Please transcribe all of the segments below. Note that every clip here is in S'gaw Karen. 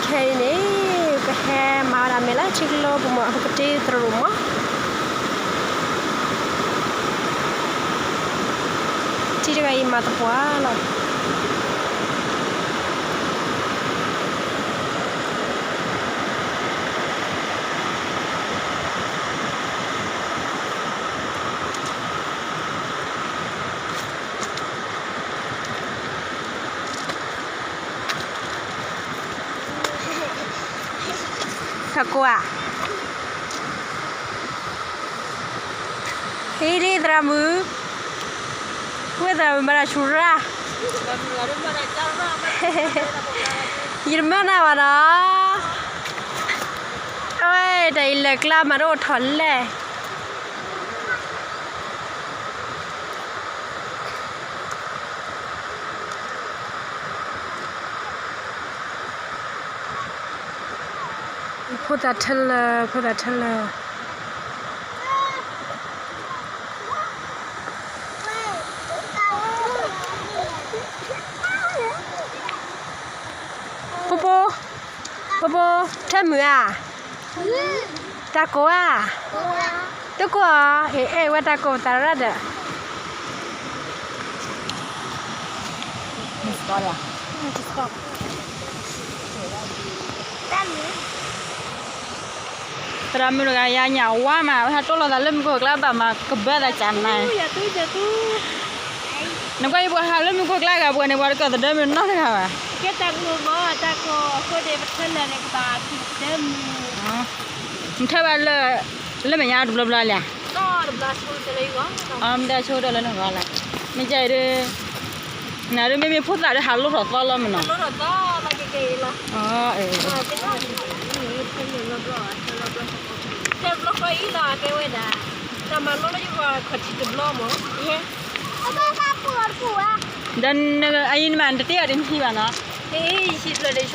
ဖဲအံၤန့ၣ် ပဟဲမၤဝဲဒၣ်မဲာ်လၢထံကျိပူၤမး ပကတ့သရိာ်မး, ထံတဂၤအံၤမၤသပှၢ်လီၤ. ထီၣ်ကိးဧါ, ဟ့ၣ်ဒ်သရၣ်မုၣ်, ဝဲသရၣ်မုၣ်မၤတၢ်ဆူၣ်ရၣ်, ယတမၤနၤဘၣ်နီၤ, အဝဲတၢ်အံၤလၢာ်ကျါမး တအိၣ်ထီၣ်လဲၣ်. ဖိသၣ်ထဲလၢာ်, ဖိသၣ်ထဲလၢာ်, ဖိဖိ, ဖိဖိ, ထၢမုၢ်ဧါ, တၢ်ကိးဧါ, တကိးဧါ, အဲၣ်ဝဲတၢ်ကိးပသးရၣ်ဒီး သရၣ်မုၣ်တဂၤယၤညၣ်ဝါမး ဝဲဟးတိၢ်လိာ်သးလၢမုၢ်ကိၢ်ကျါဘၣ်မး ကဘၢသးကၢ်နၤ, နကွၢ်အံၤပှၤဟးလၢမုၢ်ကိၢ်ကျါဂၤပှၤန့ၣ် ပှၤတကၢၢ်သဒၢမုၢ်နီတဂၤဘၣ်, ကဲတၢ်မုၢ်မး တၢ်ကိးအဃိန့ၣ် ပထၢလၢာ်န့ၣ် ကဘၣ်က့ၤသဒၢမုၢ်, နထၢဘၣ်လၢ လၢမဲာ်ညါတဘျီဘျီလံဧါ, မ့ၢ်တၢ်ဆိကတၢၢ်လၢနဂီၢ်လၢ, မ့ၢ်ကဲအံၤဒီး နၤဒ်မ့မ့ၢ်ဖိသၣ်ဒီးဟးလိထီၣ်သီလီၤမ့ၢ်နီၤ, ဒီးအအံၤနမ့ၢ်နတတဲအီၤဒီးနဟံၣ်ဘၣ်နီၤ, မ့ၢ်တဲအီၤ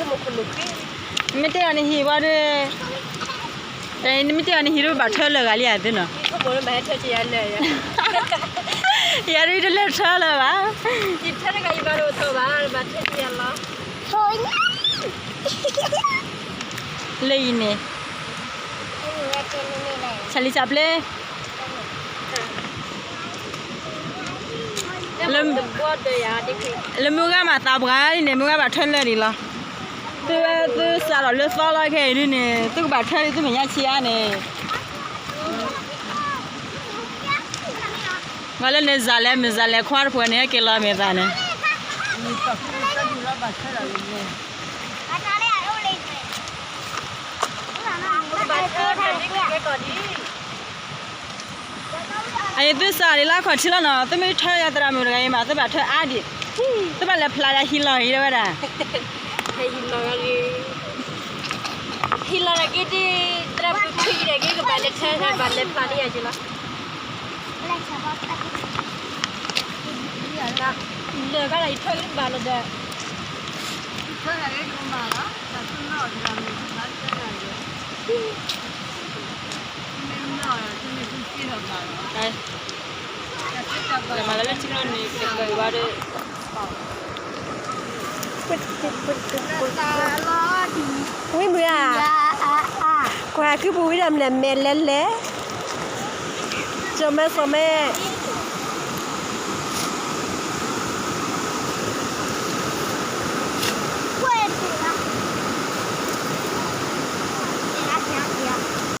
နဟံၣ်ဘၣ်ဒီး နမ့ၢ်တဲအီၤနဟံၣ်ဒီးဘၣ်ထၢလၢာ်ဂၤလံဧါသ့နီၤ, ယၤဒ်တလဲၤထၢလၢာ်ဘၣ်, လၢအံၤန့ၣ် ဆၣ်လံၤဆၣ်ပျ့ လၢမုၢ်ဂၤမၤသးပှၢ်လံန့ၣ် မုၢ်ဂၤဘၣ်ထၢလၢာ်ဒံးလီၤ, သုဝဲသုစးထီၣ်လၢသီလီၤခဲအံၤဒ်န့ၣ် သုကဘၣ်ထၢလံသုမဲာ်ညါဆံးအါန့ၣ်, ဂီၤလၢန့ၣ်စးလဲၤမုၢ်စးလဲၤခွါတဖှဲးန့ၣ် ဟဲက့ၤလီၤမဲာ်သးန့ၣ် အအံၤသုစးဒံးလၢခီၣ်ထံးလီၤနီၤ, သုမ့ၢ်ထၢယၤသရၣ်မုၣ်တဂၤအံၤမး သုဘၣ်ထၢအါဒံး, သုဘၣ်လဲၤဖျါယၤဟံးလီၤအံၤဒၣ်ဝဲဒၣ်, ဟံးလီၤက့ၤဒ် သရၣ်မုၣ်ထံးဒၣ်က့ၤ ကဘၣ်လဲၤထၢ ဘၣ်လဲၤဖျါန့ၢ်ယၤက့ၤလီၤ, လၢာ်ဘၣ်လီၤ ယထၢလၢဘၣ်လီၤဒီး ဝံၤမုၢ်ဧါ, ကွၢ်ကုၢ်ပူၤဝံၤဒီးမနုၤလဲၣ် မဲာ်လဲၤလဲၤ, ကၠီၤမဲစီၤမဲ,